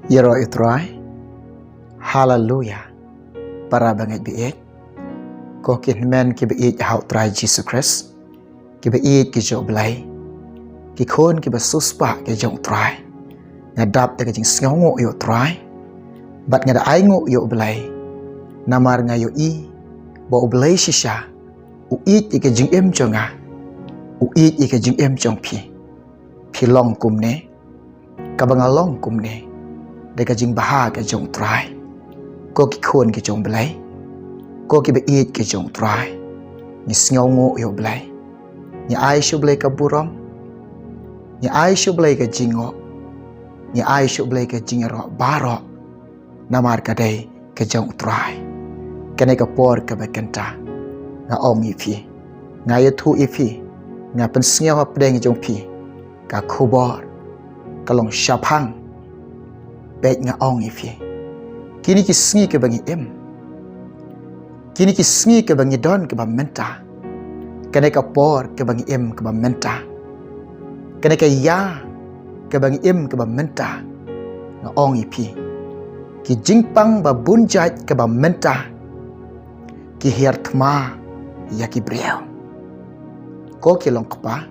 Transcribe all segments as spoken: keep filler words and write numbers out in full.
Ïaroh ïa u Trai. Haleluya. Para bangeit baieit, ko ki hynmen kiba ïeit ha u Trai Jisu Khrist, kiba ïeit ki jong u Blei, ki khun kiba siewspah ki jong u Trai. Nga dap da ka jingsngewnguh ïa u Trai bad nga da ainguh ïa u Blei, namar nga ïohi ba u Blei shisha u ïeit ïa ka jingim jong nga, u ïeit ïa ka jingim jong phi. Phi long kumne, kaba nga long kumne, da ka jingbha ka jong u Trai. Ko ki khun ki jong u Blei, ko kiba ïeit ki jong u Trai, ngi sngewnguh ïa u Blei. Ngi ai sha u Blei ka burom, ngi ai sha u Blei ka jingnguh, ngi ai sha u Blei ka jingïaroh baroh, namar ka dei ka jong u Trai. Kane ka por kaba kynta, nga ong ïa phi, nga ïathuh ïa phi, nga pynsngew hapdeng jong phi ka khubor ka long shaphang. Peit, nga ong ïa phi, kine ki sngi kiba ngi im, kine ki sngi kiba ngi don kiba mynta, kane ka por kaba ngi im kiba mynta, kane ka ïa kaba ngi im kiba mynta, nga ong ïa phi, ki jingpang ba bun jait kiba mynta ki hiar thma ïa ki briew. Ko ki long kpa,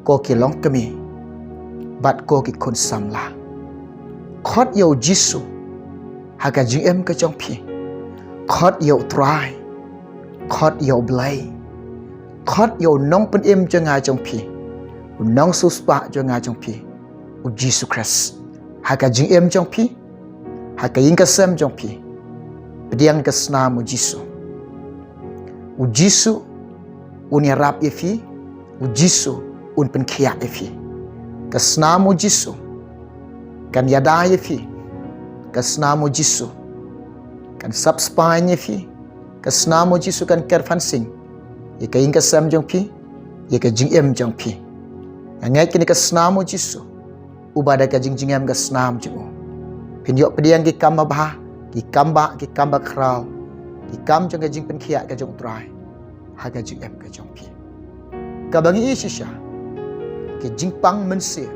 ko ki long kmie, bad ko ki khun samla, khot ïa u Jisu ha ka jingim ka jong phi. Khot ïa u Trai, khot ïa u Blei, khot ïa u Nongpynim jong nga jong phi, u Nongsiewspah jong nga jong phi, u Jisu Khrist, ha ka jingim jong phi, ha ka ïing ka sem jong phi. Pdiang ka snam u Jisu. U Jisu un ïarap ïa phi, u Jisu un pynkhiah ïa phi. Ka snam u Jisu kan ïada ïa phi, ka snam u Jisu kan sap spaiñ ïa phi, ka snam u Jisu kan ker phansing ïa ka ïing ka sem jong phi, ïa ka jingim jong phi. Nga ngeit kane ka snam u Jisu, uba da ka jingjngem ka snam jong u phin ïoh pdiang ki kam babha, ki kam bah, ki kam bakhraw, ki kam jong ka jingpynkhiah ka jong u Trai ha ka jingim ka jong phi. Kaba ngi ïohi shisha, ki jingpang mynsiem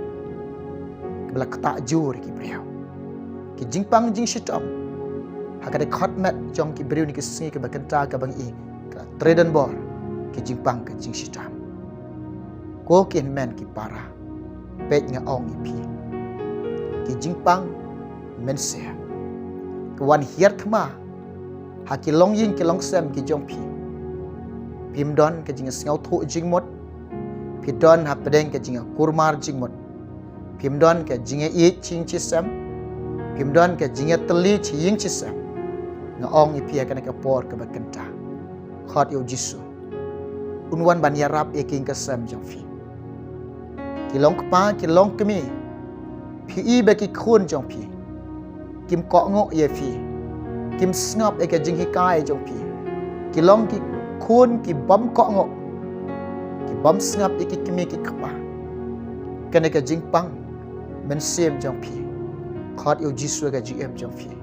kiba la ktah jur ïa ki briew, ki jingpang jingshitom. Ha ka dei khot met jong ki briew na ki sngi kiba kynta kaba ngi ïohi, ka la trei donbor ki jingpang ka jingshitom. Ko ki hynmen ki para, peit, nga ong ïa phi, ki jingpang mynsiem ki wan hiar thma ha ki longïing ki longsem ki jong phi. Phim don ka jingsngewthuh jingmut, phi don hapdeng ka jingkurmar jingmut. Phim don ka jingïeit sha ïing sha sem, phim don ka jingïatylli sha ïing sha sem. Nga ong ïa phi ha kane ka por kaba kynta, khot ïa u Jisu, un wan ban ïarap ïa ka ïing ka sem jong phi. Ki long kpa, ki long kmie, phi i ba ki khun jong phi kim kohnguh ïa phi, kim sngap ïa ka jinghikai jong phi. Ki long ki khun ki bym kohnguh, ki bym sngap ïa ki kmie ki kpa. Kane ka jingpang mynsiem jong phi, khot ïa u Jisu ha ka jingim jong phi,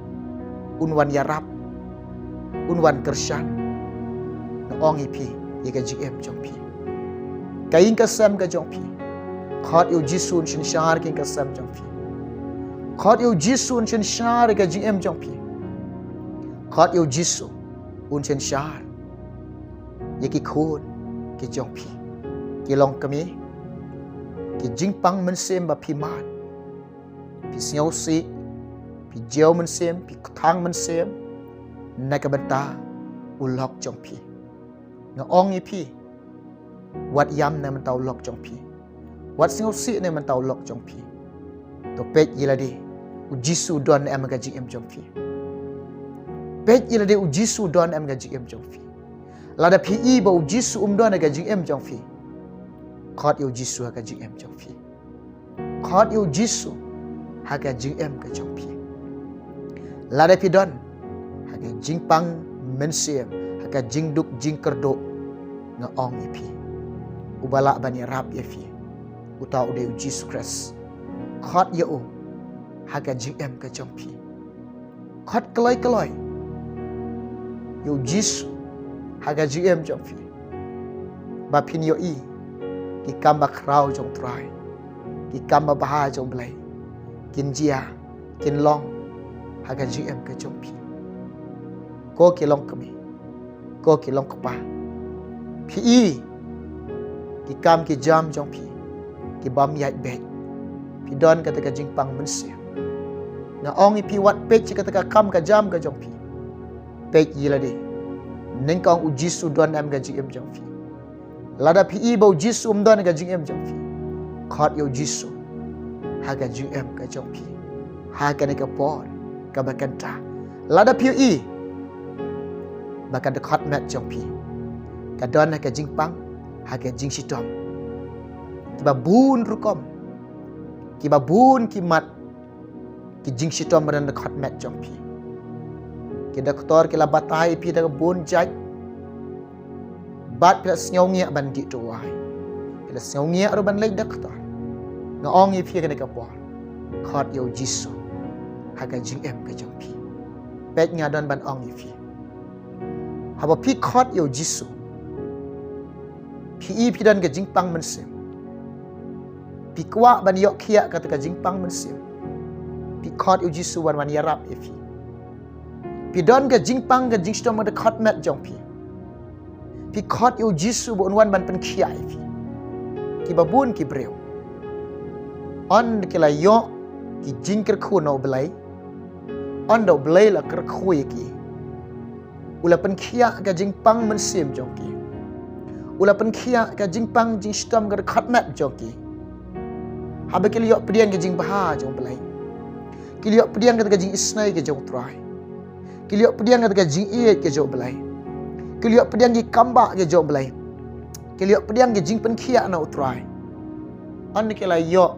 un wan ïarap, un wan kyrshan, nga ong ïa phi, ïa ka jingim jong phi. Ka ïing ka sem ka jong phi, khot ïa u Jisu un synshar ka ïing ka sem jong phi. Khot ïa u Jisu un synshar ka jingim jong phi. Khot ïa u Jisu un synshar ïa ki khun ki jong phi. Ki long kmie, ki jingpang mynsiem ba phi mad, phi sngewsih, phi jew mynsiem, phi kthang mynsiem na ka bynta u lok jong phi. Nga ong ïa phi, wat ïam na bynta u lok jong phi, wat sngewsih na bynta u lok jong phi. To peit ïa lade u Jisu don em ha ka jingim jong phi. Peit ïa lade u Jisu don em ha ka jingim jong phi. Lada phi i ba u Jisu um don ha ka jingim jong phi, khot ïa u Jisu ha ka jingim jong phi. Khot ïa u Jisu ha ka jingim ka jong phi. Lada phi don ha ka jingpang mynsiem, ha ka jingduk jingkyrduh, nga ong ïa phi, uba lah ban ïarap ïa phi, uta u dei u Jisu Khrist. Khot ïa u ha ka jingim ka jong phi. Khot kloi kloi ïa u Jisu ha ka jingim jong phi, ba phin ïohi ki kam bakhraw jong u Trai, ki kam babha jong u Blei kin jia kin long ha ka jingim ka jong phi. Ko ki long kmie, ko ki long kpa, phi i ki kam ki jam jong phi ki bym ïaid beit. Phi don kata ka jingpang mynsiem. Nga ong ïa phi, wat peit ïa kata ka kam ka jam ka jong phi. Peit ïa lade. Nyngkong, u Jisu don em ha ka jingim jong phi? Lada phi i ba u Jisu um don ha ka jingim jong phi, khot ïa u Jisu ha ka jingim ka jong phi ha kane ka por kaba kynta. Lada phi i ba ka dkhot met jong phi ka don ha ka jingpang, ha ka jingshitom, kiba bun rukom, kiba bun ki mat ki jingshitom ba don ha dkhot met jong phi. Ki doktor ki la batai ïa phi da ka bun jait, bad phi la sngew ngiah ban dih duwai, phi la sngew ngiah ruh ban leit doktor. Nga ong ïa phi ha kane ka por, khot ïa u Jisu ha ka jingim ka jong phi. Peit, nga don ban ong ïa phi, haba phi khot ïa u Jisu, phi i phi don ka jingpang mynsiem, phi kwah ban ïoh khiah kata ka jingpang mynsiem, phi khot ïa u Jisu wan ban ïarap ïa phi. Phi don ka jingpang ka jingshitom ha dkhot met jong phi, phi khot ïa u Jisu ba un wan ban pynkhiah ïa phi. Kiba bun ki briew, ynda ki la ïoh ki jingkyrkhu na u Blei, ynda u Blei la kyrkhu ïa ki, u la pynkhiah ka jingpang mynsiem jong ki, u la pynkhiah ka jingpang jingshitom ka dkhot met jong ki. Haba ki la ïoh pdiang ka jingbha jong u Blei, ki la ïoh pdiang kata ka jingisynei ka jong u Trai, ki la ïoh pdiang kata ka jingïeit ka jong u Blei, ki la ïoh pdiang ki kambah ka jong u Blei, ki la ïoh pdiang ka jingpynkhiah na u Trai, ynda ki la ïoh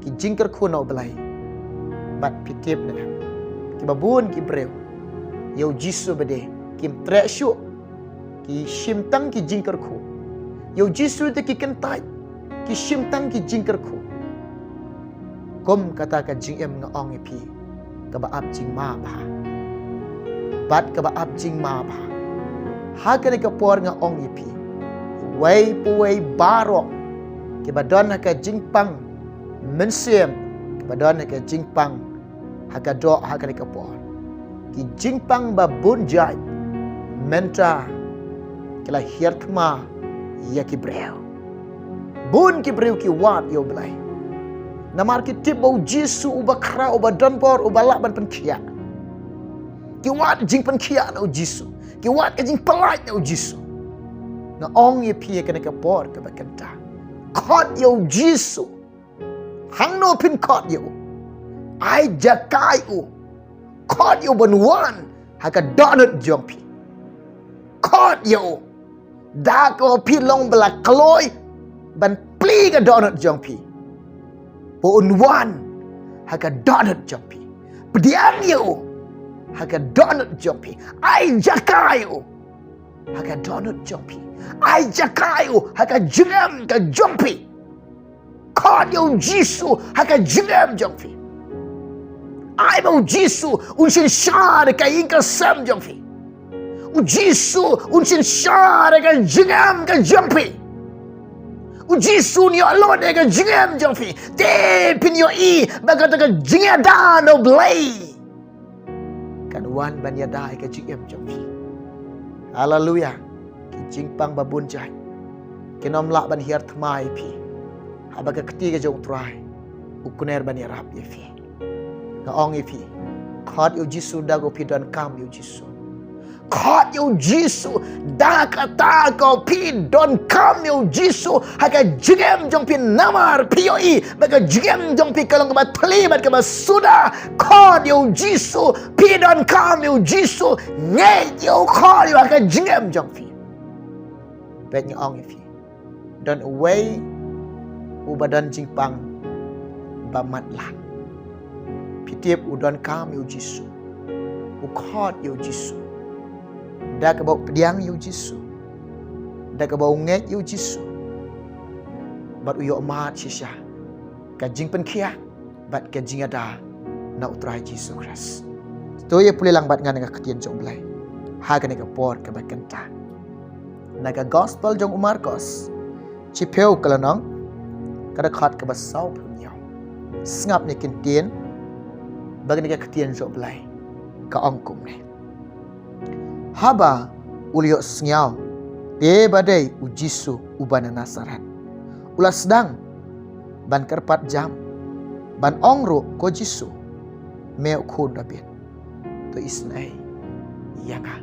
ki jingkyrkhu na u Blei, bad phi tip ne em, kiba bun ki briew, ïa u Jisu ba dei kim treh shuh, ki shim tang ki jingkyrkhu. Ïa u Jisu te ki kyntait, ki shim tang ki jingkyrkhu. Kum kata ka jingim, nga ong ïa phi, kaba ap jingma bha, bad kaba ap jingma bha. Ha kane ka por nga ong ïa phi, uwei pa uwei baroh kiba don ha ka jingpang mynsiem, kiba don ha ka jingpang ha ka doh ha kane ka por, ki jingpang ba bun jait mynta ki la hiar thma ïa ki briew. Bun ki briew ki wad ïa u Blei, namar ki tip ba u Jisu uba khraw, uba don bor, uba lah ban pynkhiah. Ki wad jingpynkhiah na u Jisu, ki wad ka jingpyllait na u Jisu. Nga ong ïa phi ha kane ka por kaba kynta, khot ïa u Jisu. Hangno phin khot ïa u, ai jaka ïa u. Khot ïa u ban wan ha ka dohnud jong phi. Khot ïa u da kaba phi long ba la kloi ban plie ka dohnud jong phi, ba un wan ha ka dohnud jong phi. Pdiang ïa u ha ka dohnud jong phi. Ai jaka ïa u ha ka dohnud jong phi. Ai jaka ïa u ha ka jingim ka jong phi. Khot ïa u Jisu ha ka jingim jong phi. Ai ba u Jisu un synshar ïa ka ïing ka sem jong phi. U Jisu un synshar ïa ka jingim ka jong phi. U Jisu un ïoh lut ïa ka jingim jong phi. Te phin ïohi ba kata ka jingïada na u Blei kan wan ban ïada ïa ka jingim jong phi. Haleluya. Ki jingpang ba bun jait kin ym lah ban hiar thma ïa phi haba ka kti ka jong u Trai u kner ban ïarap ïa phi. Nga ong ïa phi, khot ïa u Jisu da kaba phi donkam ïa u Jisu. Khot ïa u Jisu da kata kaba phi donkam ïa u Jisu ha ka jingim jong phi, namar phi ïohi ba ka jingim jong phi ka long kaba thylli bad kaba suda. Khot ïa u Jisu, phi donkam ïa u Jisu. Ngeit ïa u, khot ïa u ha ka jingim jong phi. Peit, nga ong ïa phi, don uwei uba don jingpang ba matlah. Phi tip, u donkam ïa u Jisu, u khot ïa u Jisu, da kaba u pdiang ïa u Jisu, da kaba u ngeit ïa u Jisu, bad u ïoh mad shisha ka jingpynkhiah bad ka jingïada na u Trai Jisu Khrist. To ïa pule lang bad nga na ka ktien jong u Blei ha kane ka por kaba kynta. Na ka gospel jong u Markos, chiphew ka lynnong, ka dkhot kaba sawphew hynñiew. Sngap ïa ki ktien Ba kane ka ktien jong U Blei ka ong kumne: Haba u la ïohsngew te ba dei u Jisu uba na Nasaret, u la sdang ban kyrpad jam, ban ong ruh, Ko Jisu, me u khun Dabid, to isynei ïa nga.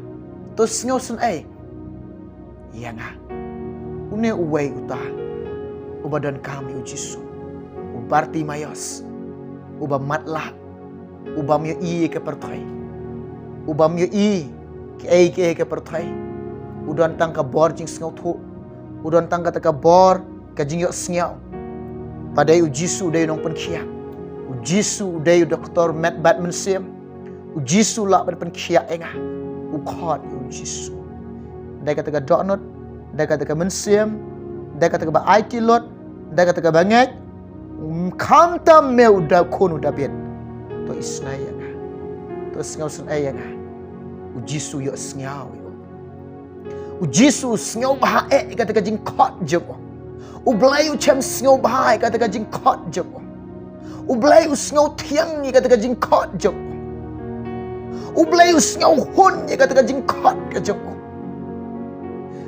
To sngewsynei ïa nga. Une uwei uta uba donkam ïa u Jisu, u Bartimaios, uba matlah, u bym ïohi ïa ka pyrthei, u bym ïohi kiei kiei ha ka pyrthei, u don tang ka bor jingsngewthuh, u don tang kata ka bor ka jingïohsngew ba dei u Jisu u dei u nongpynkhiah, u Jisu u dei u doktor met bad mynsiem, u Jisu u lah ban pynkhiah ïa nga. U khot ïa u Jisu da kata ka dohnud, da kata ka mynsiem, da kata kaba aiti lut, da kata kaba ngeit, khamtam me u Da, khun u Dabid, to isynei ïa nga, to sngewsynei ïa nga. U Jisu u ïohsngew ïa u. U Jisu u sngewbha eh ïa kata ka jingkhot jong u. U Blei u shem sngewbha ïa kata ka jingkhot jong u. U Blei u sngewthiang ïa kata ka jingkhot jong u. U Blei u sngewhun ïa kata ka jingkhot ka jong u.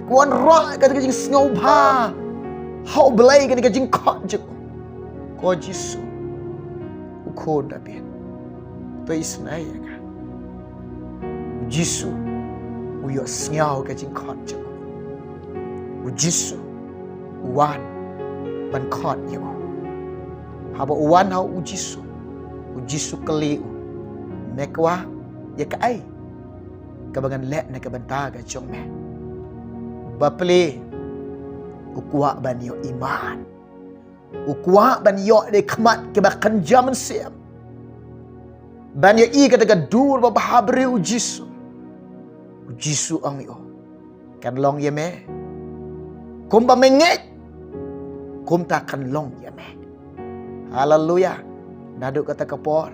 Ka wanrah ïa kata ka jingsngewbha ha U Blei kane ka jingkhot jong u: Ko Jisu, u khun Dabid, to isynei ïa nga. U Jisu u ïohsngew ka jingkhot jong u. U Jisu u wan ban khot ïa u. Haba u wan ha u Jisu, u Jisu u kylli u: Me kwah ïa kaei kaba ngan leh na ka bynta ka jong me? Bapli, u kwah ban ïoh iman. U kwah ban ïoh da ka khmat kaba kynja mynsiem, ban ïohi kata ka dur babha briew u Jisu. U Jisu u ong ïa u: Kan long ïa me kumba me ngeit, kumta kan long ïa me. Haleluia. Naduh kata ka por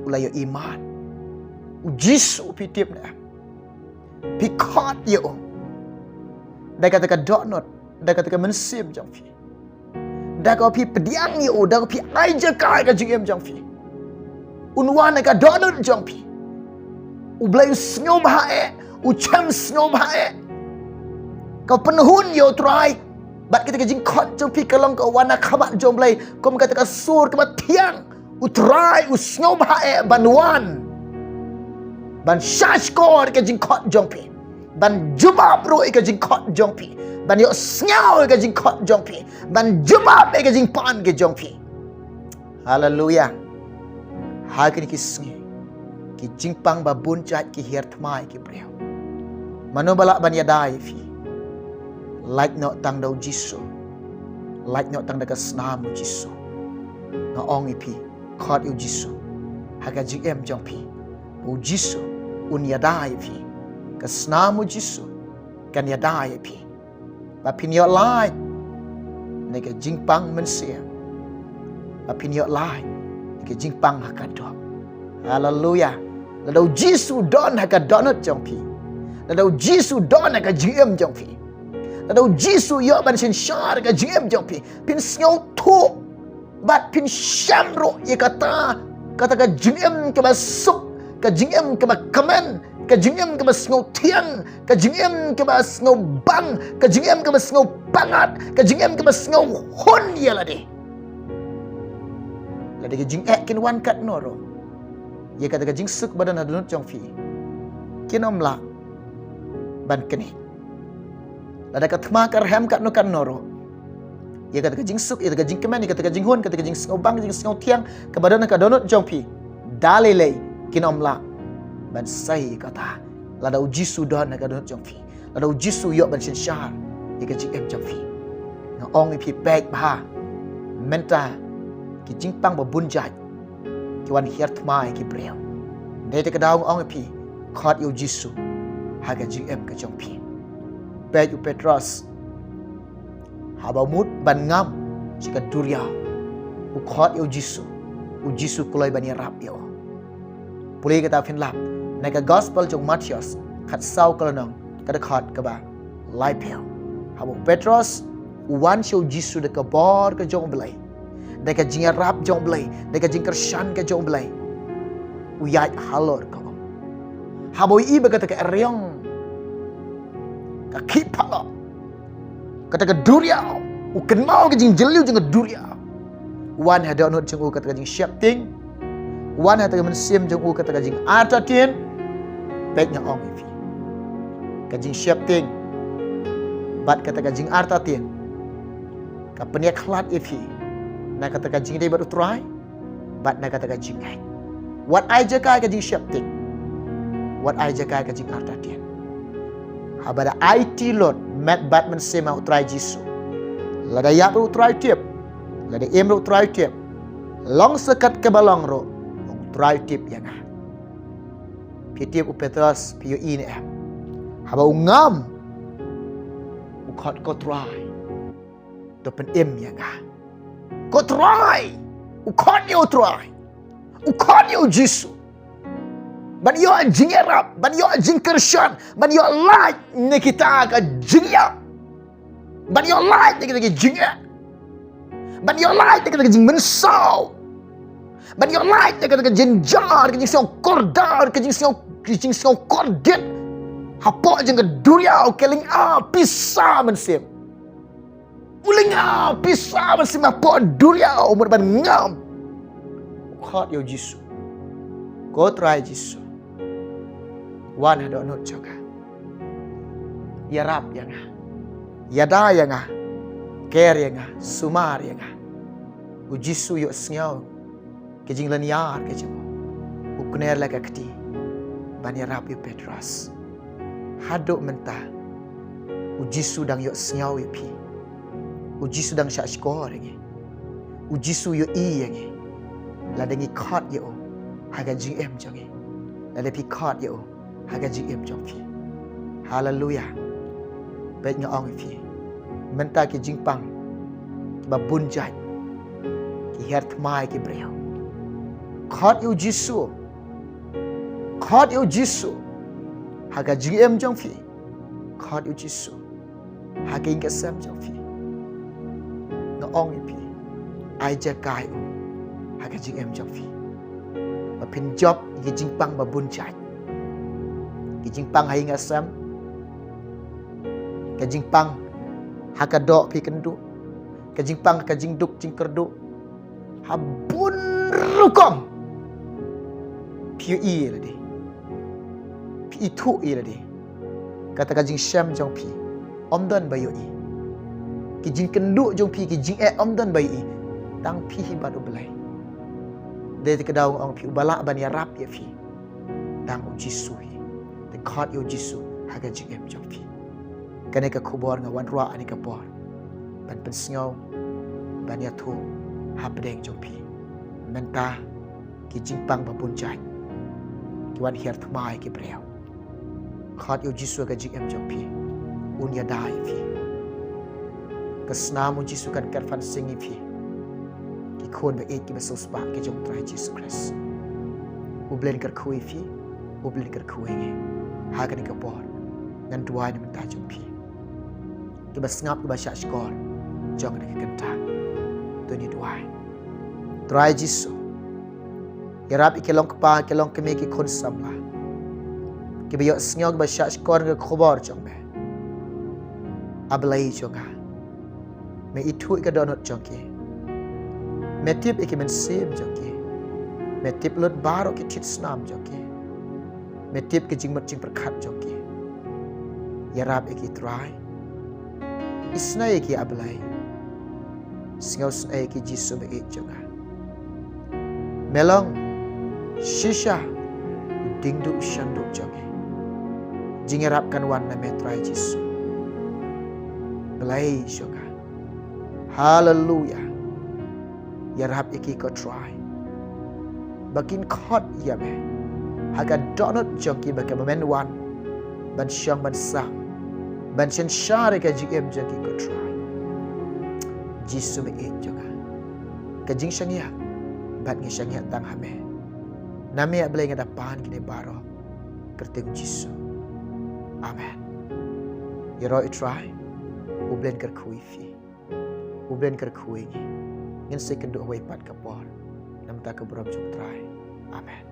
u la ïoh iman. U Jisu, phi tip ne em, phi khot ïa u da kata ka dohnud, da kata ka mynsiem jong phi, da kaba phi pdiang ïa u, da kaba phi ai jaka ïa ka jingim jong phi, un wan ha ka dohnud jong phi. U Blei u sngewbha eh, u shem sngewbha eh. Ka pynhun ïa u Trai bad kata ka jingkhot jong phi ka long kaba wan na ka khmat jong U Blei kum kata ka sur kaba thiang. U Trai u sngewbha eh ban wan, ban shahshkor ïa ka jingkhot jong phi, ban jubab ruh ïa ka jingkhot jong phi, ban ïohsngew ïa ka jingkhot jong phi, ban jubab ïa ka jingpan ka jong phi. Haleluia. Ha kine ki sngi, ki jingpang ba bun jait ki hiar thma ïa ki briew. Mano ba lah ban ïada ïa phi? Lait noh tang da u Jisu. Lait noh tang da ka snam u Jisu. Nga ong ïa phi, khot ïa u Jisu ha ka jingim jong phi. U Jisu un ïada ïa phi. Ka snam u Jisu kan ïada ïa phi ba phin ïoh lait na ka jingpang mynsiem, ba phin ïoh lait na ka jingpang ha ka doh. Haleluia. Lada u Jisu u don ha ka dohnud jong phi, lada u Jisu u don ha ka jingim jong phi, lada u Jisu u ïoh ban synshar ha ka jingim jong phi, phin sngewthuh bad phin shem ruh ïa kata, kata ka jingim kaba suk, ka jingim kaba kmen, ka jingim kaba sngewthiang, ka jingim kaba sngewbang, ka jingim kaba sngewpangat, ka jingim kaba sngewhun ïa lade. Lada ki jingeh kin wan katno ruh, ïa kata ka jingsuk ba don ha dohnud jong phi kin ym lah ban knieh. Lada ka thma ka rhem katno katno ruh, ïa kata ka jingsuk, ïa kata ka jingkmen, ïa kata ka jinghun, kata ka jingsngewbang, jingsngewthiang kaba don ha ka dohnud jong phi, da lei lei kin ym lah ban sei ïa kata lada u Jisu u don ha ka dohnud jong phi, lada u Jisu u ïoh ban synshar ïa ka jingim jong phi. Nga ong ïa phi, peit bha, mynta ki jingpang ba bun jait ki wan hiar thma ïa ki briew. Dei te ka daw nga ong ïa phi, khot ïa u Jisu ha ka jingim ka jong phi. Peit u Petros, haba mut ban ngam sha ka duriaw, u khot ïa u Jisu, u Jisu u kloi ban ïarap ïa u. Pule kata phin lap na ka gospel jong u Mathaios khatsaw ka lynnong, ka dkhot kaba laiphew. Haba u Petros u wan sha u Jisu da ka bor ka jong u Blei, da ka jingïarap jong u Blei, da ka jingkyrshan ka jong u Blei, u ïaid halor ka um. Haba u ïohi ba kata ka eriong ka khih palat, kata ka duriaw, u kynmaw ka jingjylliew jong ka duriaw. Wan ha dohnud jong u kata ka jingsheptieng, wan ha kata ka mynsiem jong u kata ka jingartatien. Peit nga ong ïa phi, ka jingsheptieng bad kata ka jingartatien ka pynïakhlad ïa phi na kata ka jingïadei bad u Trai bad na kata ka jingngeit. Wat ai jaka ïa ka jingsheptieng, wat ai jaka ïa ka jingartatien. Haba da aiti lut met bad mynsiem ha u Trai Jisu, lada ïap ruh u Trai tip, lada im ruh u Trai tip, long sa kat kaba long ruh, u Trai tip ïa nga. Phi tip u Petros, phi ïohi ne em, haba u ngam, u khot, ko Trai, to pynim ïa nga. Ko Trai, u khot ïa u Trai, u khot ïa u Jisu ban ïoh jingïarap, ban ïoh jingkyrshan, ban ïoh lait na kita ka jingïap, ban ïoh lait na kita ka jingeh, ban ïoh lait na kita ka jingmynsaw, ban ïoh lait na kita ka jynjar, ka jingsngew kordor, ka jingsngew, ka jingsngew kordit hapoh jong ka duriaw, ka lynga pisa mynsiem. U lynga pisa mynsiem hapoh duriaw, u mut ban ngam. U khot ïa u Jisu, ko Trai Jisu, wan ha dohnud jong nga, ïarap ïa nga, ïada ïa nga, ker ïa nga, sumar ïa nga. U Jisu u ïohsngew ka jinglynñiar ka jong u, u kner la ka kti ban ïarap ïa u Petros. Haduh mynta u Jisu dang ïohsngew ïa phi. U Jisu dang shahshkor ïa ngi. U Jisu u ïohi ïa ngi lada ngi khot ïa u ha ka jingim jong ngi, lada phi khot ïa u ha ka jingim jong phi. Haleluia. Peit nga ong ïa phi, mynta ki jingpang kiba bun jait ki hiar thma ïa ki briew. Khot ïa u Jisu, khot ïa u Jisu ha ka jingim jong phi. Khot ïa u Jisu ha ka ïing ka sem jong phi. Nga ong ïa phi, ai jaka ïa u ha ka jingim jong phi, ba phin jop ïa ki jingpang ba bun jait. Ki jingpang ha ïing ha sem, ka jingpang ha ka doh phi kynduh, ka jingpang ha ka jingduk jingkyrduh, ha bun rukom. Phi ïohi ïa lade, phi ithuh ïa lade, kata ka jingshem jong phi ym don ba ïohi. Ki jingkynduh jong phi, ki jingeh ym don ba ïohi. Tang phi hi bad U Blei. Dei te ka daw nga ong phi, uba lah ban ïarap ïa phi, tang u Jisu hi. Te khot ïa u Jisu ha ka jingim jong phi. Kane ka khubor nga wanrah ha kane ka por ban pynsngew, ban ïathuh hapdeng jong phi. Mynta ki jingpang ba bun jait ki wan hiar thma ïa ki briew. Khot ïa u Jisu ha ka jingim jong phi, un ïada ïa phi. Ka snam u Jisu kan kyrpad sing ïa phi. Ki khun ba ïeit kiba sngewsih ki jong U Trai Jisu Khrist, U Blei un kyrkhu ïa phi, U Blei un kyrkhu ïa ngi. Ha kane ka por ngan duwai na bynta jong phi. Kiba sngap, kiba shahshkor jong kane ka kynta, to ngin duwai. Trai Jisu, ïarap ïa ki long kpa, ki long kmie, ki khun samla kiba ïohsngew, kiba shahshkor ïa ka khubor jong me. A Blei jong nga, me ithuh ïa ka dohnud jong ki. Me tip ïa ki mynsiem jong ki. Me tip lut baroh ki thied snam jong ki. Me tip ki jingmut jingpyrkhat jong ki. Ïarap ïa ki Trai. Isynei ïa ki A Blei. Sngewsynei ïa ki Jisu ba ïeit jong nga. Me long shisha u diengduh u shanduh jong ngi. Jingïarap kan wan na me Trai Jisu. Blei jong nga. Haleluia. Ïarap ïa ki ko Trai, ba kin khot ïa me ha ka dohnud jong ki, ba ka ba men wan ban shong ban sah, ban synshar ïa ka jingim jong ki ko Trai. Jisu ba ïeit jong nga, ka jingshaniah bad ngi shaniah tang ha me. Na me A Blei nga da pan kine baroh, kyrteng Jisu. Amen. Ïaroh ïa U Trai. U Blei un kyrkhu ïa phi. U Blei un kyrkhu ïa ngi. Ngin sa ïakynduh ha kawei pat ka por. Namar ka burom jong U Trai. Amen.